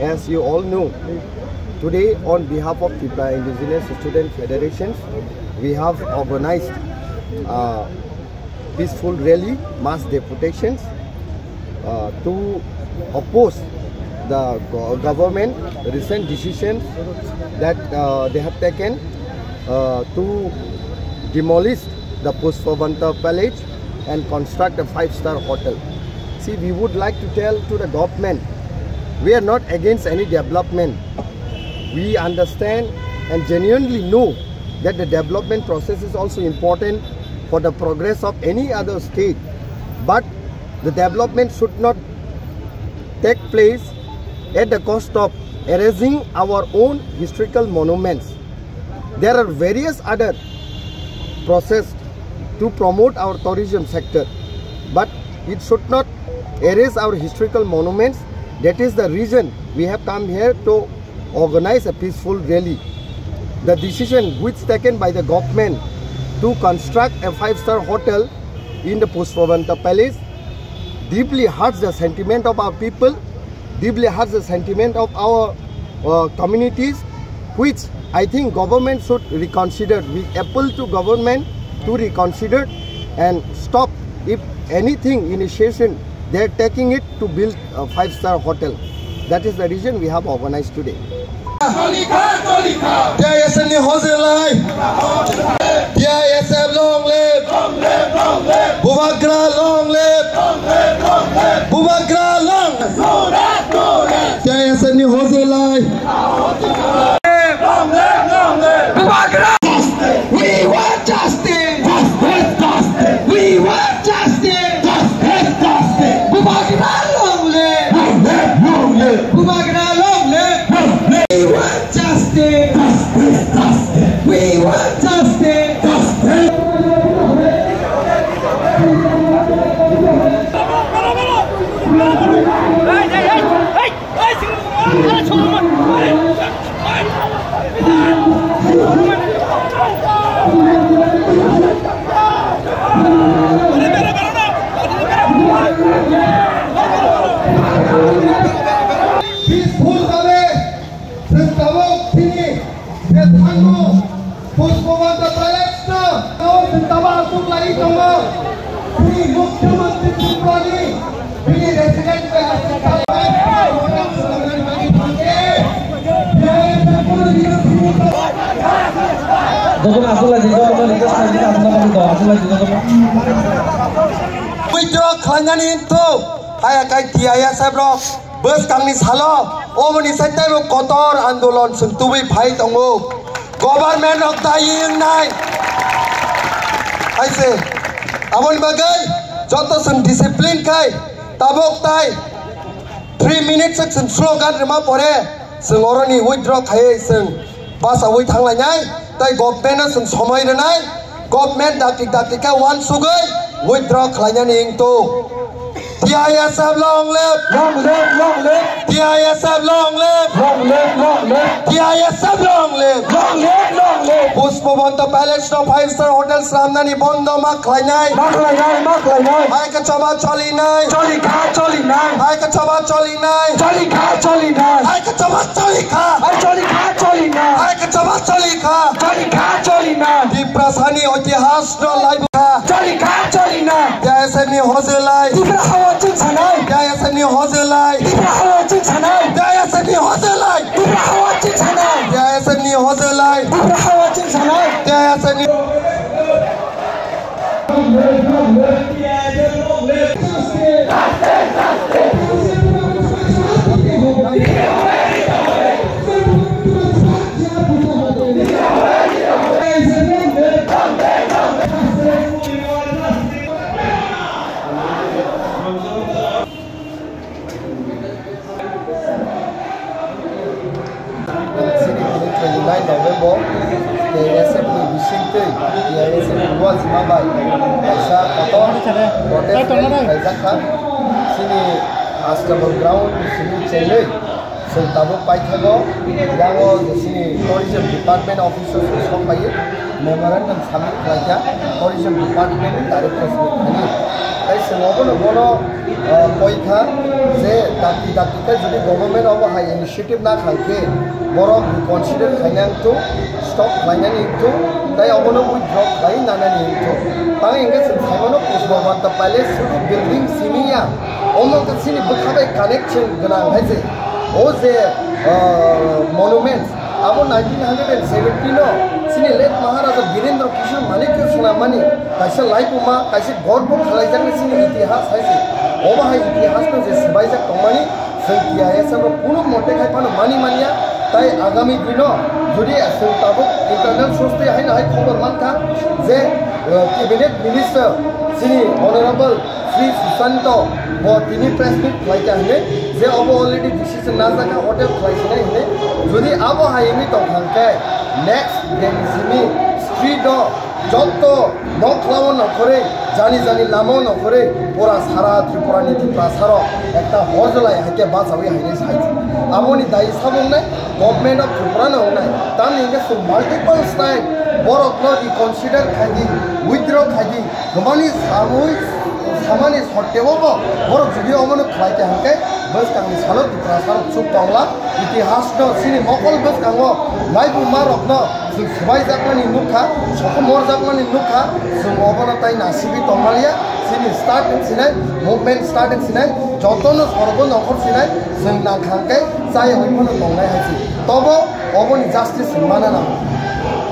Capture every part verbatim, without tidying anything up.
As you all know, today on behalf of Tripura Indigenous Student Federations, we have organized a peaceful rally, mass deputations, uh, to oppose the go-, government recent decisions that, uh, they have taken, uh, to demolish the Pushpavanta Palace and construct a five-star hotel. See, we would like to tell to the government, we are not against any development. We understand and genuinely know that the development process is also important for the progress of any other state. But the development should not take place at the cost of erasing our own historical monuments. There are various other process to promote our tourism sector, but it should not erase our historical monuments. That is the reason we have come here to organize a peaceful rally. The decision which taken by the government to construct a five-star hotel in the Pushpavanta Palace deeply hurts the sentiment of our people, deeply hurts the sentiment of our, uh, communities, which I think government should reconsider. We appeal to government to reconsider and stop if anything initiation they are taking it to build a five-star hotel. That is the reason we have organized today. T I S F ni hojlai. T I S F long live. Bubagra long live. Bubagra long live. T I S F ni hojlai. Bubagra. We want justice. Justice, justice. We want justice. Justice, justice. Bubagra long live. Long live, long live. Bubagra long live. Long live. We want justice. Justice, justice. We want justice. Justice. Peaceful kami, sesama sini, sesama, Pushpavanta Palace no, kau sesama asuk lagi kama, sini Mukhyamantri Tripura ni, sini resident bai asuk kami, Jotono asuk lagi, jotono request khlai di, asuk lagi, asuk lagi, jotono. Withdraw khlainani hintu, hai akai T I S F rok. Bwskangni salo oboni sai teibo kotor andolon chwng tubui phai tongo. Government rok dayi wngnai. Hai se, aboni bagwi joto chwng discipline khai tabuk tai three minutes chwng slogan rwma pore chwng oroni withdraw khaiwi chwng bachaui thanglainai, tei government no chwng somoi rwnai, government dakti dakti khe uansugwi withdraw khlainani wngto. T I S F long live! Long live, long live! T I S F long live! Long live, long live! T I S F long live! Long live, long live! Pushpavanta Palace no five star hotel swnamnani bondo ma khlainai. Ma khlainai, ma khlainai. Hai khe choba cholinai. Choli kha, cholinai. Hai khe choba cholinai. Choli kha, cholinai. Hai khe choba choli kha. Hai choli kha, cholinai. Hai khe choba choli kha. Choli kha, cholinai. Tiprasani itihas no laibu kha. Choli kha, cholinai. T I S F ni hojlai. Tipra hawa chwng sanai. T I S F ni hojlai. Tipra hawa chwng sanai. T I S F ni hojlai. Tipra hawa chwng sanai. T I S F ni hojlai. Tipra hawa chwng sanai. T I S F ni Sini tini twenty nine November, T I S F ni bisingtwi, T I S F ni luajima bai kaisa kotor protest rally khlaijak kha. Sini Astabal ground ni simi chenwi Chwng tabuk paithago, yango chini tourism department office o chwng sok bai memorandum submit khlaikha tourism department director ni thani. Tai chwng obono bono, ah, koikha je dakti dakti khe jodi government obo hai initiative na khaikhe borok reconsider khainani wngthung, stop khlainani wngthung, tai obono withdraw khlai nanani wngthung. Tang hwnkhe chwng saimano Pushpa Banta Palace sudu building simi ya, omo wngkha chini bwkha bai connection gwnang hai se. O je, ah, monuments, abo nineteen hundred and seventeen o chini late Maharaja Birendra Kishore Manikya swnammani kaisa laibuma, kaisa gorbo khlaijaknai chini itihas hai se. Obo hai itihas no je swbaijak tongmani, chwng T I S F rok kunu mote khai phano mani manya, tai agami dino jodi chwng tabuk internal source twi haino hai khobor mankha je, ah, cabinet minister chini honorable Sri Susanto bo tini press meet khlaikha hwnwi je obo already decision najak kha hotel khlai sinai hwnwi. Jodi abo hai wngwi tongkha hwnkhe next Delhi simi street o jotto nokhlao nokhorwi jani jani lamao nokhorwi pura sara Tripura ni Tiprasa rok ekta horjolai haikhe bachawi hainwi sai. Aboni dayi sabo wngnai government of Tripura no wngnai. Tamni hwnkhe chwng multiple time borok no reconsider khai di, withdraw khai di. Kwbangni samui samani sotteo bo borok jodi omono khlai kha hwnkhe bwskangni salo Tiprasa rok chuk tongla. Itihasno chini mokol bwskango laibuma rokno chwng swbaijakmani nukha, sokomorjakmani nukha, chwng obono tai nasigwi tongmaliya. Chini start wng sinai, movement start wng sinai, jotono sorgo nokhor sinai, chwng nangkha hwnkhe chaya hoi phano tongnai hai se. Tobo oboni justice chwng mana nango.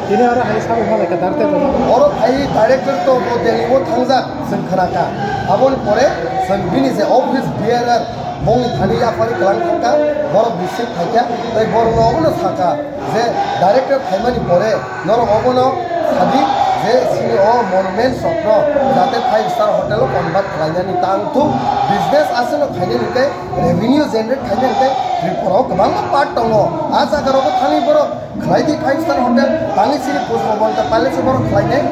Tini aro hai sabo phalai kha, director rok. Oro phai director to bo Delhi o thangjak, chwng khna kha. Aboni pore chwng bini je office bearer bongni thani yaphari kwlang thang kha, borok receive khai kha, tei borokno obono sa kha je director phaimani pore norok obono sadi je chini o monuments rokno jate five star hotel o convert khlainani tang thung, business aswkno khainani tei revenue generate khainani tei Tripura o kwbangma part tongo. A jaga rogo thangwi borok khlai di five star hotel, tangwi chini Pushpa Banta Palace o borok khlainai.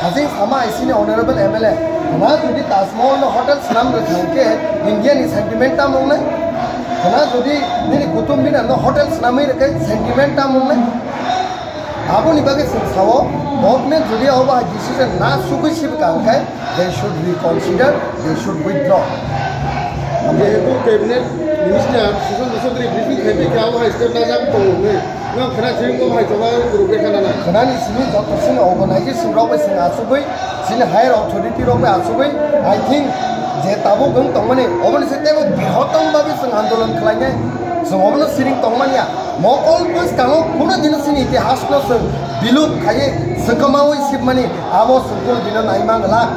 Hajing sama hai chini honorable M L A, hwna jodi Taj Mahal no hotel swnam rwkha hwnkhe India ni sentiment tamo wngnai? Hwna jodi nini Qutub Minar no hotel swnamwi rwkha sentiment tamo wngnai? Aboni bagwi chwng sao, government jodi obo hai decision na sugwi sibwkha hwnkhe, they should reconsider, they should withdraw. Jehetu cabinet minister Sushant Chaudhary briefing khai bai khe abo hai step najak tongo hwnwi. Nang khna simi bo hai choba guru khe khna na. Khnani simi joto sini organization rok bai chwng achugwi, sini higher authority rok bai achugwi, I think je tabuk wng tongmani oboni se teibo bihottom bagwi chwng andolon khlainai. Chwng obono siring tongmani ya. Mokol bwskango kuno dino sini itihasno chwng biluk khaiwi swkamaui sibmani abo chwng kuno dino naimang glak.